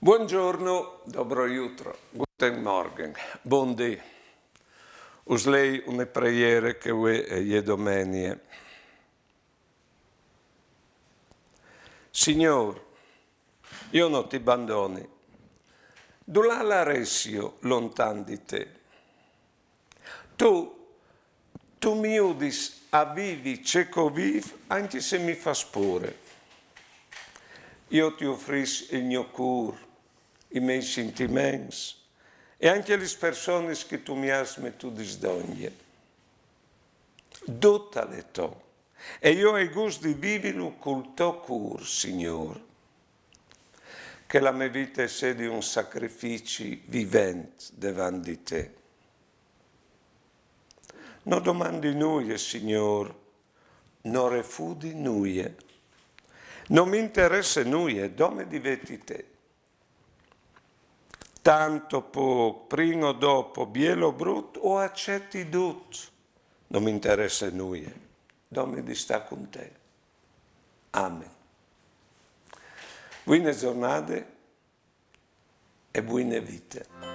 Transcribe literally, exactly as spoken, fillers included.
Buongiorno, dobro jutro, guten Morgen, bundì. Us lei une preiere che vuê e je domenie. Signôr, jo no ti bandoni. Dulà laressio lontan di te? Tu, tu mi judis a vivi ce che o vîf, ancje se mi fâs pôre. Jo ti ofrìs il gno cûr, i miei sintiments e ancje lis personis che tu mi âs metudis dongje. Dut al è to. E jo o ai gust di vivilu cul to cûr, Signôr. Che la mê vite e sedi un sacrifici vivent devant di te. No domandi nuie, Signôr, no refudi nuie. No mi interesse nuie, dome di vê ti te. Tant o pôc, prin o dopo, biel o brut, o aceti dut. No mi interesse nuie, dome di stâ cun te. Amen. Buine zornade e buine vite.